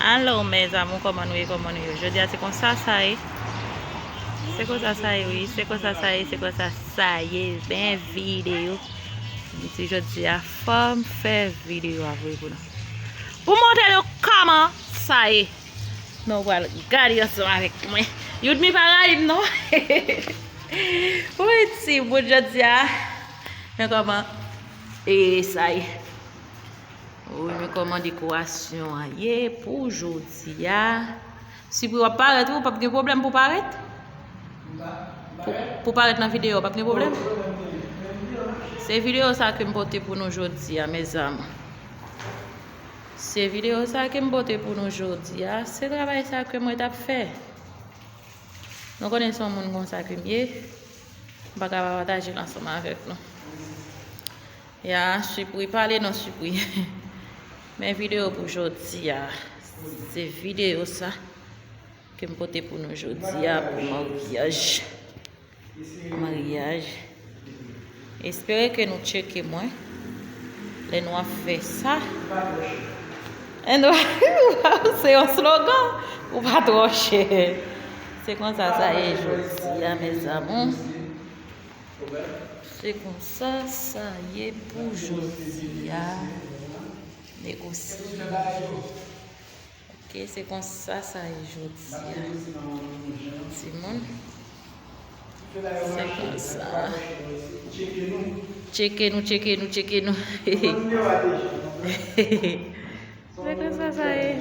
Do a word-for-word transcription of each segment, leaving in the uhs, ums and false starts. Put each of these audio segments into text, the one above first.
Alo, mes amours, kòman nou ye, kòman nou ye? Jodi a, se konsa sa ye. Se konsa sa ye, wi. Se konsa sa ye, se konsa sa ye. Men videyo. M di jodi a, fò m fè videyo a vre pou nou. Pou montre nou kòman sa ye. Nou pral gade ansanm avèk mwen. Yudmi pa rayi m, non. Wi, ti bout jodi a. Men kòman e sa ye. Wi, men kòman dekorasyon an ye pou jodi a. Sipri w ap parèt, wi, w p ap gen pwoblèm pou parèt. Pou, pou parèt nan videyo, w p ap gen pwoblèm. Se videyo sa ke m pote pou nou jodi a, mes amours. Se videyo sa ke m pote pou nou jodi a. Se travay sa ke mwen t ap fè. Nou konnen se yon moun konsa ke m ye. M pa ka pa pataje l ansanm avèk nou. Ya, Sipri, pale non, Sipri. Men videyo pou jodi a. Se videyo sa ke m pote pou nou jodi a pou maryaj. Maryaj. Espere ke nou tcheke mwen lè nou ap fè sa. E nou, se yon slogan, ou pa twò chè. Se konsa sa ye jodi a, mes amours. Se konsa sa ye pou jodi a. Negosye. Ok, se konsa sa ye jodi a. Timoun. Se konsa. Tcheke nou, tcheke nou, tcheke nou. Se konsa sa ye.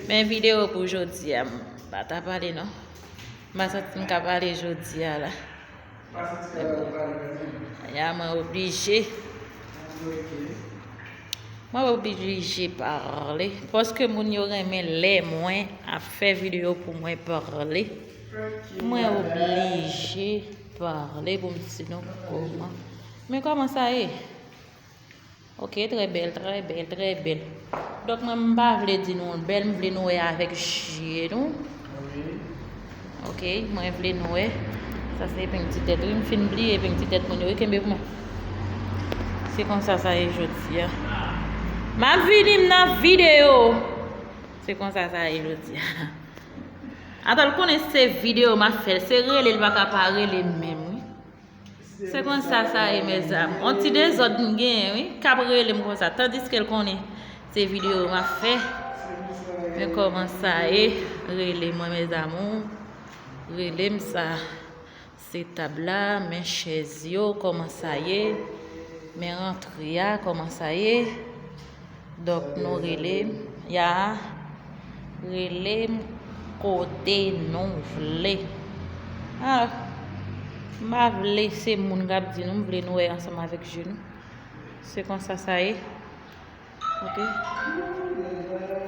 Men videyo pou jodi a, m pa ta pale non. M pa santi m ka pale jodi a la. Ya, mwen oblije. Mwen oblije pale. Paske moun yo renmen lè mwen ap fè videyo pou mwen pale. Mwen oblije pale pou m di nou kòman. Men kòman sa ye? Ok, trè bèl, trè bèl, trè bèl. Donk, mwen, m pa vle di nou l bèl, m vle nou wè avèk je nou. Ok, mwen vle nou wè. Sa se epeng ti tèt, wi, m fin bliye epeng ti tèt moun yo, wi, kenbe pou mwen. Se konsa sa ye jodi a. M ap vini m nan videyo. Se konsa sa ye jodi a. Atò, l konnen se videyo m ap fè, se rele l pa ka pa rele m menm, wi. Se konsa sa ye, mes amours. On ti dezòd m genyen, wi. K ap rele m konsa. Tandiske l konnen se videyo m ap fè. Men kòman sa ye, rele mwen, mes amours. Rele m sa. Se tab la, men chèz yo, kòman sa ye. Men rantre a, kòman sa ye. Donk, nou rele m, ya, rele m kote nou vle. Ah, m pa vle se moun k ap di nou, m vle nou wè ansanm avèk je nou. Se konsa sa ye. Ok?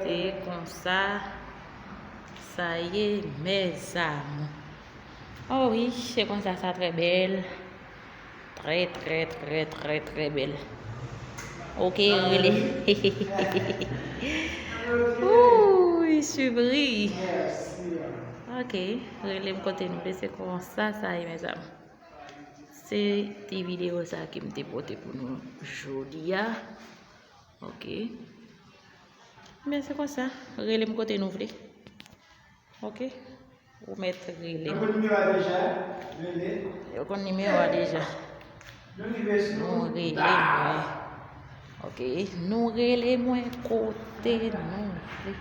Se konsa sa ye, mes amours. Oh wi, se konsa sa trè bèl. Trè, trè, trè, trè, trè bèl. Ok, rele. Ouh, Sipri. Ok, rele m kote nou vle, se konsa sa ye, mes amours. Se ti videyo sa ke m te pote pou nou jodi a. Ok. Men se konsa, rele m kote nou vle. Ok. Ou mèt rele m. Yo konn nimewo a deja, rele. Yo konn nimewo a deja. Nou rele mwen. Ok, nou rele mwen kote nou vle.